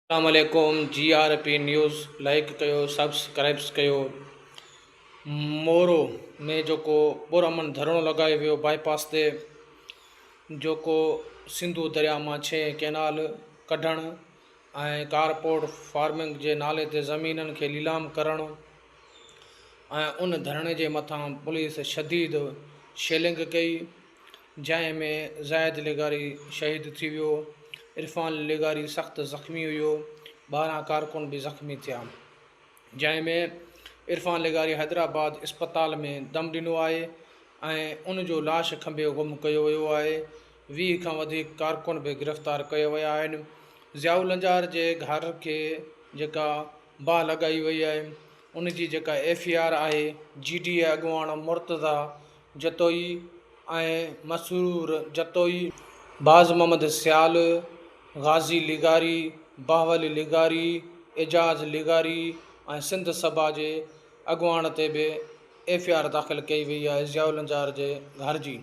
اسلام عليڪم جي آر پي نيوز لائيڪ ڪيو سبسڪرائبس ڪيو مورو ۾ جيڪو پرامن ڌرڻو لڳايو ويو بائي پاس تي جيڪو سنڌو درياء مان ڇهين ڪينال ڪڍڻ ۽ ڪارپورٽ فارمنگ جي نالي تي زمينن کي ليلام ڪرڻ ۽ ان ڌرڻي جي مٿان پوليس شديد شيلنگ ڪئي جنهن ۾ زاهد لغاري شهيد ٿي ويو، عرفان لغاري سخت زخمي هيو، 12 ڪارڪن به زخمي ٿيا، جنهن ۾ عرفان لغاري حيدرآباد اسپتال ۾ دم ڏنو آهي ۽ ان جو لاش کنڀي گم ڪيو ويو آهي، 20 کان وڌيڪ ڪارڪن به گرفتار ڪيا ويا آهن، ضياء لنجار جي گهر کي جيڪا باهه لڳائي وئي آهي ان جي جيڪا ايف I R آهي جي ڊي اي اڳواڻ مرتضيٰ جتوئي ۽ مسرور جتوئي، باز محمد سيال، غازي لغاري، بهاول لغاري، اعجاز لغاري ۽ سنڌ سڀا جي اڳواڻ تي به ايف I R داخل ڪئي وئي آهي ضياء لنجار جي گهر جي.